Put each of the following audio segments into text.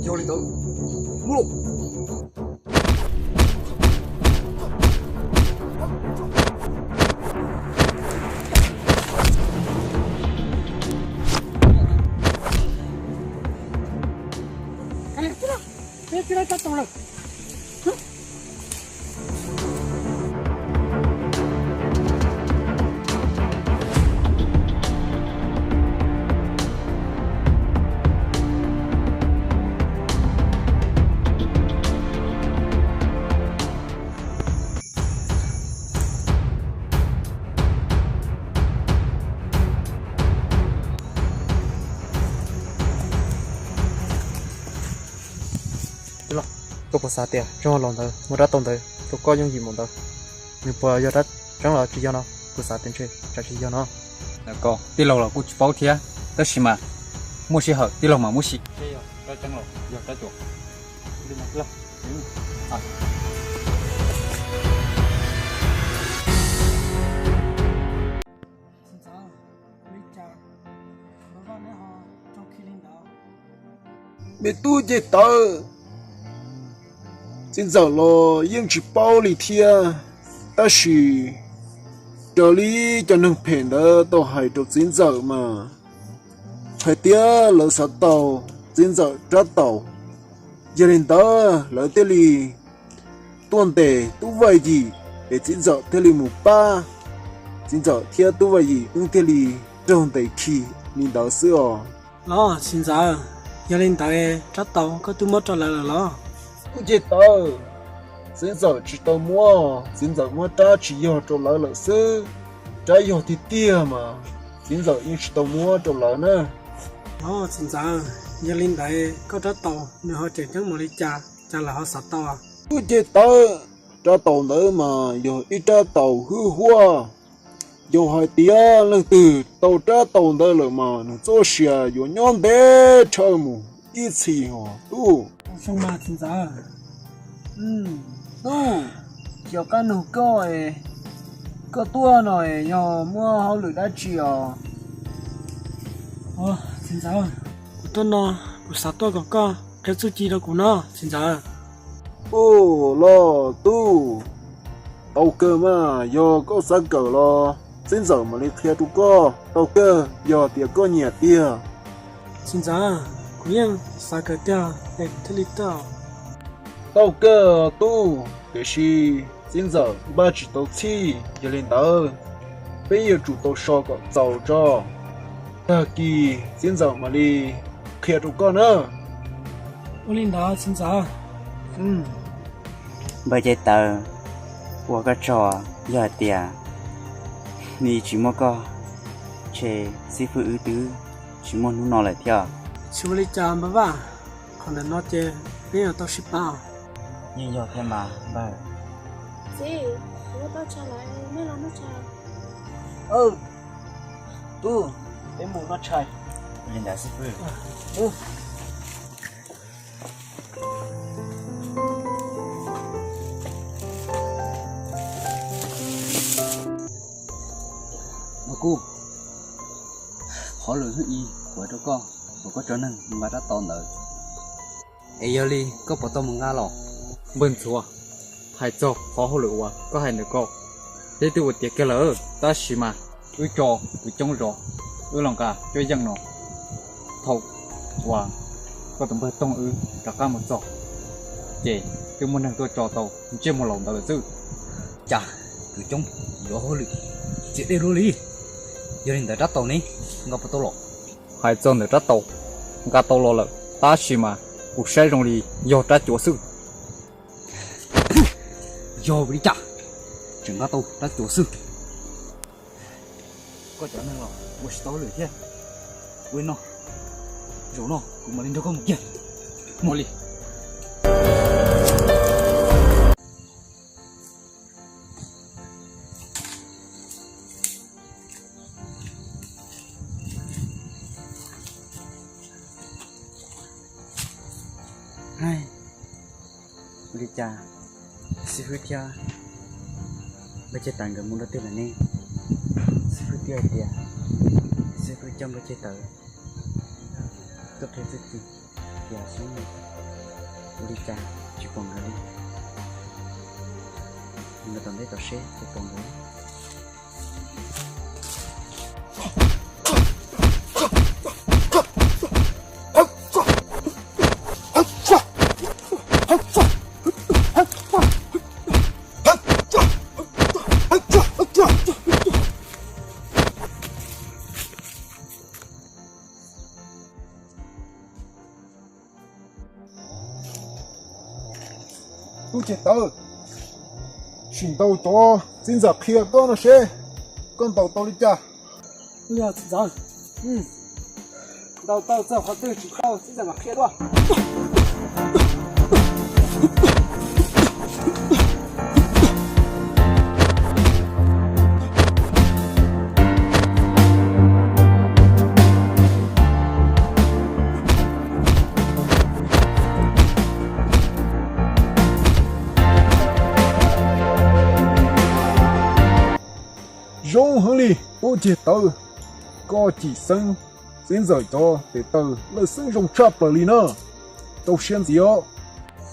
Yog li ntawd, mus. Tij laug, koj puas xav tias tsob hau laus ntawd muaj rab taus ntawd rau koj yooj yim mus ntawd? Nws puas yog rab tseeb los tsis yog no? Kuv xav tias ntshe tsam tsis yog no. Koj tij laug los kuj tsis paub thiab, tab sis mas muaj sij hawm tij laug mas muab sim seb yog rab tseeb los yog rab cuav. Me tub ceg tawv, txiv ntxawm los yeej tsis paub li thiab, tab sis raws li cov neeg phem ntawd tau hais rau txiv ntxawm mas hais tias lawv xav tau txiv ntxawm rab taus, yog li ntawd lawv thiaj li tuaj ntes Tub Vaj Yim, es txiv ntxawm thiaj li mus pab, txiv ntxawm thiab Tub Vaj Yim wb thiaj li raug ntes khi li ntawd xwb os. Los txiv ntxawm, yog li ntawd rab taus koj twb muab rau lawv lawm los? Kuv ceg tawv, txiv ntxawm tsis tau muab, txiv ntxawm muab rab tsis yog rau lawv lawm xwb. Rab yog tiag tiag mas txiv ntxawm yeej tsis tau muab rau lawv na. Los txiv ntxawm, yog li ntawd koj rab taus nws ho tseem ceeb npaum li cas, cas lawv ho xav tau? Kuv ceg tawv, rab taus ntawd mas yog ib rab taus hwj huaj. Yog hais tias leej twg tau rab taus ntawd lawm mas nws txoj sia yuav nyob ntev dhawv mus ib txhis hos tub. Tub, cov kab nug koj, koj tuaj no yog muaj hauj lwm dab tsi os? Txiv ntxawm, kuv tuaj no kuv xav tuaj kom koj qhia txuj ci rau kuv no txiv ntxawm. Ub, los tub, tau kawg mas, yog koj xav kawm los txiv ntxawm mam li qhia rau koj. Tau kawg, yog tias koj nyiam tiag. Txiv ntxawm, kuv yeej xav kawm tiag es thiaj li tuaj. Tau kawg tub, tiam sis txiv ntxawm npaj tsis tau txhij, yog li ntawd peb yuav tsum tau so kom txaus tso, tag kis txiv ntxawm mam li qhia rau koj na. Ua li ntawd txiv ntxawm. Npawg Ceg Tawv, ua koj tsaug, yog hais tias nws tsis muaj koj, ntshe xib fwb wb twb tsis muaj hnub no lawm thiab. Tsis ua li cas npawg Vaj, qhov ntawm no ces peb yuav tau sib pab. Yeej yog thiab mas npawg. Txiv, kuv ua tau tshais lawm, nej los noj tshais. Tub, peb mus noj tshais. Li ntawd xib fwb. Mas kuv, qhov lwm hnub i kuv hais rau koj, kom koj tso neeg mus nqa rab taus ntawd. Es yog li koj puas tau mus nqa los? Npawg Ntxhuav, hais txog qhov hauj lwm uas koj hais ntawd ko, peb twb ua tiav kiag lawm, tab sis mas wb tso kwv coob zog, wb los nqa cuab yeej no. Thaum uas koj tus npawg Toog wb rov qab mus txog, ces twb muaj neeg tuaj tso tau ntsej muag laus ntawd lawm xwb. Cas kwv coob yuav hauj lwm txias dej luaj li. Yog li ntawd rab taus ne, nqa puas tau los? Hais txog ntawm rab taus, nqa tau los lawm, tab sis mas kuv saib zoo li yog rab cuav xwb. Yog vim li cas tseem nqa tau rab cuav xwb? Koj cov neeg los ua tsis tau hauj lwm thiab. Ua li no, zaum no kuv mam li nrog koj mus kiag. Mus li. Ua li cas xib fwb thiab npawg Ceg Tawv nkawd mus dua twg lawm ne? Xib fwb twb hais tias xib Wb coj npawg Ceg Tawv tuaj qhia txuj ci tias xyoob ua li cas tsis pom nkawd li. Nkawd tom ntej tom seb puas pom nkawd. Tub Ceg Tawv, sim ntaus cov txiv ntxawm qhia koj no seb koj ntaus tau li cas. Txiv ntxawm, ntaus tau txog qhov twg tsis tau txiv ntxawm mam qhia dua. Zoo heev li Tub Ceg Tawv, koj cim xeeb txiv ntxawm cov tes taw lawj xeeb zoo tshaj plaws li na. Rau siab ntxiv os.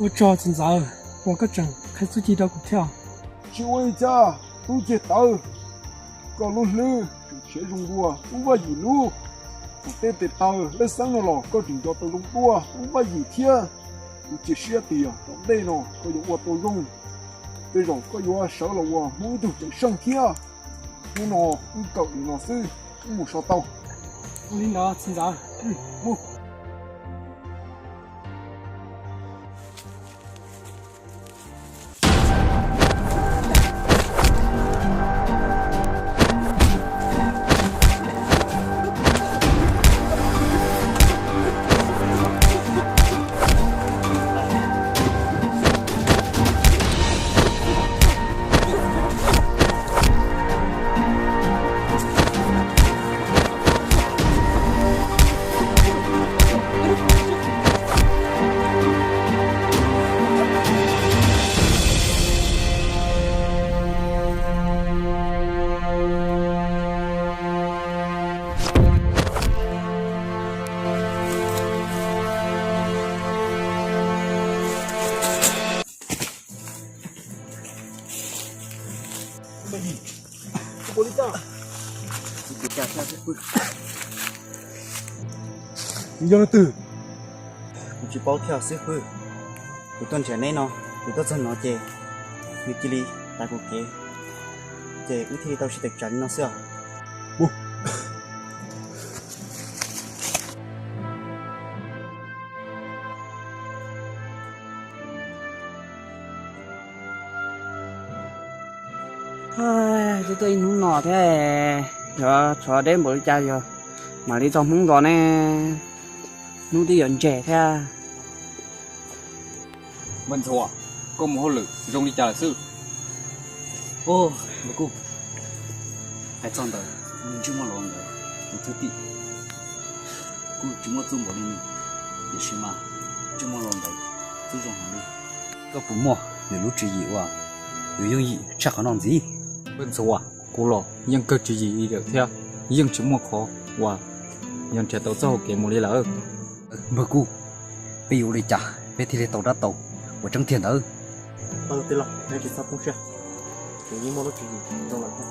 Ua tsaug txiv ntxawm uas koj tseem qhia txuj ci rau kuv thiab. Tsis ua li cas Tub Ceg Tawv, koj lub hlwb tseem siav zoo dua lub vaj yim lub. Kuv tej tes taw lawj xeeb no los koj tseem nco tau zoo dua lub vaj yim thiab. Kuv cia siab tias tom ntej no koj yuav ua tau zoo, tej zaum koj yuav sawv los ua Hmoob ib tug cawm seej thiab. Hnub no wb kawm li no xwb, wb mus so tau. Ua li ntawd txiv ntxawm, mus. Yog leej twg? Kuv tsis paub thiab xib hwb. Kuv tuaj nrhiav neb no, kuv tuaj txog no ces nws cia li tav kuv kev, ces wb thiaj li tau sib tawm tsam li no xwb os. Twb tuaj ib hnub no thiab, yog tshuav deb npaum li cas yog mam li txog Hmoob zos ne, hnub twb yuav ntseg thiab. Npawg Ntxhuav, koj mus hauj lwm zoo li cas lawm xwb? Npawg Kuj, hais txog ntawm ntsej muag laus ntawd, tus thwj tim, kuj tsis muaj txuj npaum li nws, tiam sis mas ntsej muag laus ntawd txuj zoo heev li. Koj puas muaj nws lub tswv yim uas yuav yooj yim tshaj qhov no ntxiv? Npawg Ntxhuav, kuv los yeej kawg tswv yim li lawm thiab, yeej tsis muaj qhov uas yog nrhiav tau txoj hau kev mus li lawm. Npawg Kuj, peb yuav ua li cas peb thiaj li tau dab tau uas tseeb tiag ntawd? Ob tug tij laug, neb tsis txhob poob siab, kuv yeej muaj lub tswv yim zoo lawm thiab.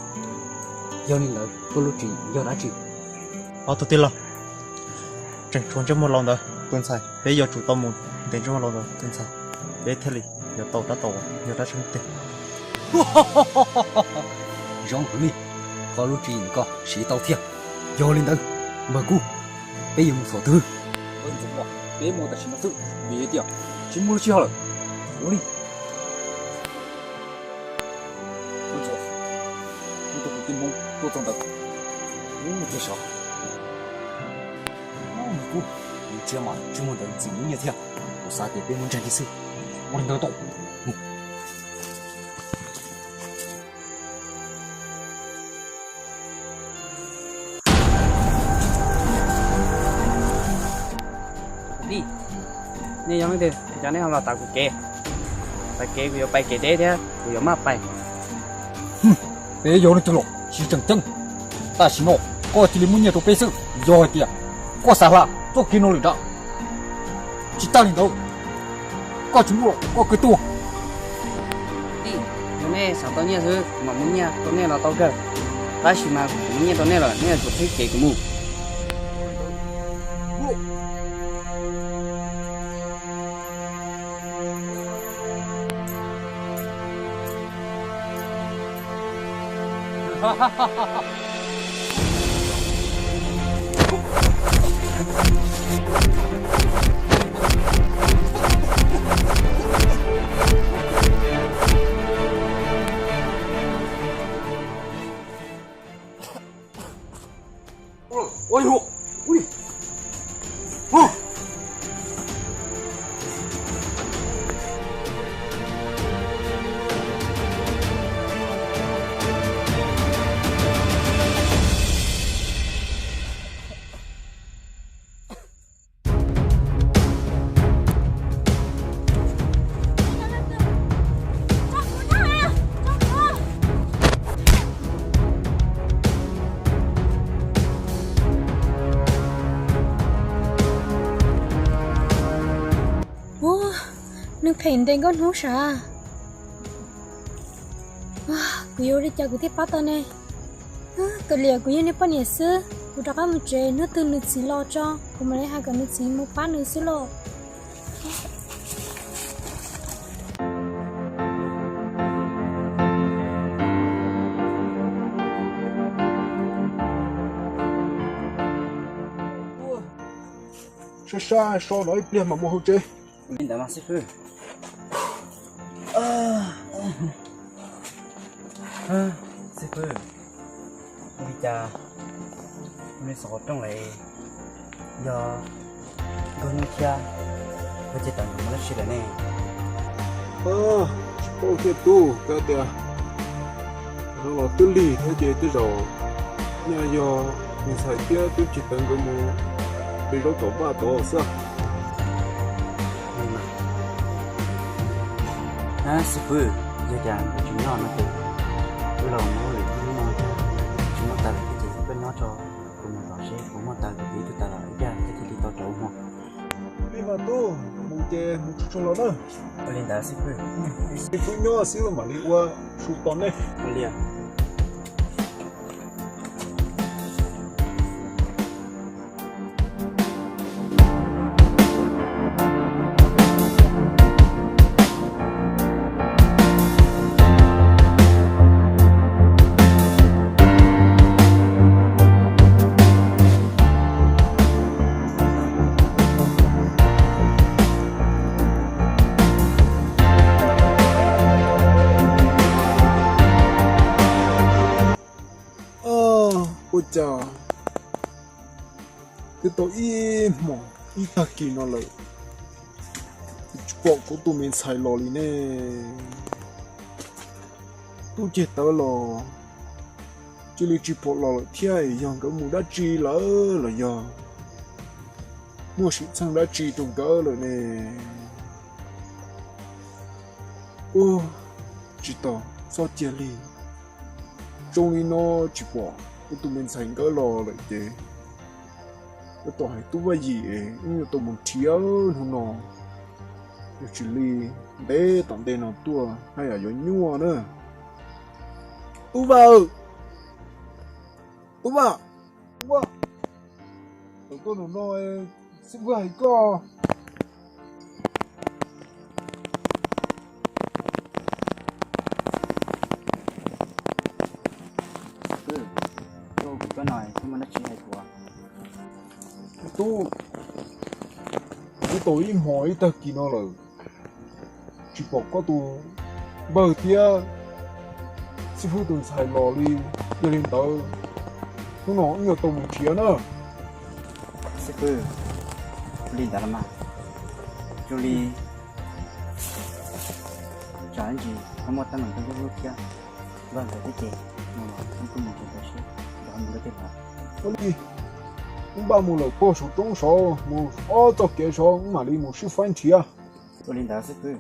Yog li ntawd koj lub tswv yim yog dab tsi? Ob tug tij laug, tseem tshuav ntsej muag laus ntawd tus ntxhais, peb yuav tsum tau mus ntes ntsej muag laus ntawd tus ntxhais, peb thiaj li yuav tau dab tau uas yog dab tseeb tiag. Zoo heev li, koj lub tswv yim koj siv tau thiab. Yog li ntawd, npawg Kuj, peb yuav mus thaum twg? Npawg Ntxhuav, peb mus tam sim no xwb, vim tias tsis muaj lub sij hawm lawm. Ua li. Npawg Ntxhuav, kuv tus kwv tij Hmoob tuaj txog ntawd, kuv mus txog saud. Npawg Kuj, kuv ntsia mas ntsej muag ntawd ntxim nyiam thiab, kuv xav tias peb muab ntsaig kiag xwb. Ua li ntawd tau. Nej yog leej twg, cas nej ho los tav kuv kev? Tav kev kuv yuav pais kev deb thiab kuv yuav maj pais. Peb yog leej twg los tsis tseem ceeb, tam sim no koj cia li muab nyiaj rau peb xwb. Yog hais tias koj xav hla txoj kev no lawm nrad, tsis tas li ntawd koj tsis muaj los koj kav tuag. Tij, yog nej xav tau nyiaj xwb kuv mam muab nyiaj rau nej los tau kawg. Tab sis mas kuv muab nyiaj rau nej lawm, nej yuav tsum qhib kev kuv mus. Ua, nws phem ntev nkauj hnub sav. Kuv yuav ua li cas kuv thiaj pab tau ne? Kav liam, kuv yog nws poj niam xwb, kuv rov qab mus tsev, hnub twg nws txiv los tso kuv mam li hais kom nws txiv mus pab nws xwb los. Sab sab so no ib pliag mam mus hauv tsev. Li ntawd mas xib fwb. Xib fwb, ua li cas ua li xov qhov rooj lawm, yog nkauj hnub thiab, koj cia tawm mus dab tsi lawm ne? Tsis paub thiab tub, koj tias no los twb lig thiab ces tej zaum nyaj yog me ntxhais thiab tub Cig Tawv nkawd mus de zaub tom vaj tod xwb. Xib fwb, yog tias nkawd tsis nyob no ces wb los mus lwm hnub no thiab, tsis muaj tas lawm thiab ces koj nyob tso, kuv mus tom seb puas muaj tas, kuv ib tug tas los ib pliag thiaj li tau rau hmo. Li mas tub, mus ces mus tsuag tsuag los na. Ua li ntawd xib fwb. Xib fwb nyob xwb mam li ua su tos nej. Ua li. Ua cas twb tau ib hmos ib tag kis no lawm, tsis pom kuv tus me ntxhais los li ne. Tub Cig Tawv los cia li tsis pom los lawm thiab, yog nkawd mus dab tsi lawm los yog muaj sim txheej dab tsi rau nkawd lawm ne. Ua, tsis tau, txhob cia li, zoo li no tsis pom kuv tus me ntxhais nkawd los lawm ces yuav tau hais tub Vaj Yim es wb yuav tau mus nrhiav hnub no, yog tsis li ntev tom ntej no tuaj haj yam yuav nyuaj na. Tub Vaj, tub Vaj, tub Vaj, tau tuaj no no, xib fwb hais koj. Xib fwb, koj no muaj dab tsi hais kuv? Tub, twb tau ib hmos ib tag kis no lawm, tsis pom koj tus npawg thiab xib fwb tus ntxhais los li. Yog li ntawd, hnub no wb yuav tau mus nrhiav na. Xib fwb, ua li ntawd los mas, zoo li tsam ib ntsis ho muaj teeb meem rau lub hlub thiab npawg nkawd thiab ces mus los wb kuj mus nrhiav ntawd seb nkawd ho mus dab tsi lawm. Ua li, wb npaj mus lawm puag saum roob saud, mus ob txoj kev saud wb mam li mus sib faib nrhiav. Ua li ntawd xib fwb.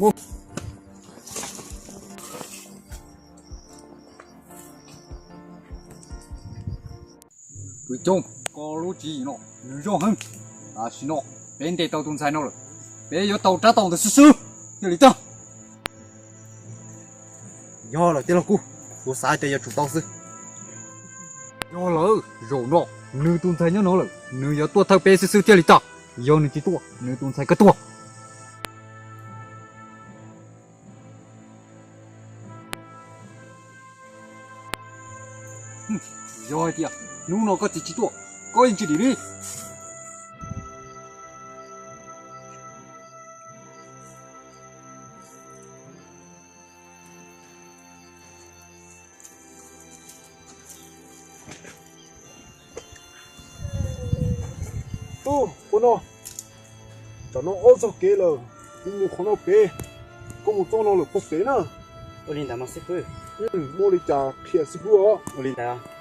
Mus. Coob, koj lub tswv yim no nws zoo heev. Tam sim no peb ntes tau tus ntxhais no lawm, peb yuav tau rab taus ntawd xwb xwb thiaj li tag. Yog lawm tij laug Kub, kuv xav tias yuav tsum tau xwb. Yog lawm, zaum no nws tus ntxhais nyob no lawm, nws yuav tuaj thawj peb xwb xwb thiaj li tag. Yog nws tsis tuaj, nws tus ntxhais kawg tuag. Yog hais tias hnub no koj txiv tsis tuaj, koj yeej tsis dim li. Tub, ua no, tam no ob txog kev lawm, kuv mus qhov no pem, koj mus txoj no lawm puag pem na. Ua li ntawd mas xib hwb. Muaj li cas qhia xib hwb os. Ua li ntawd.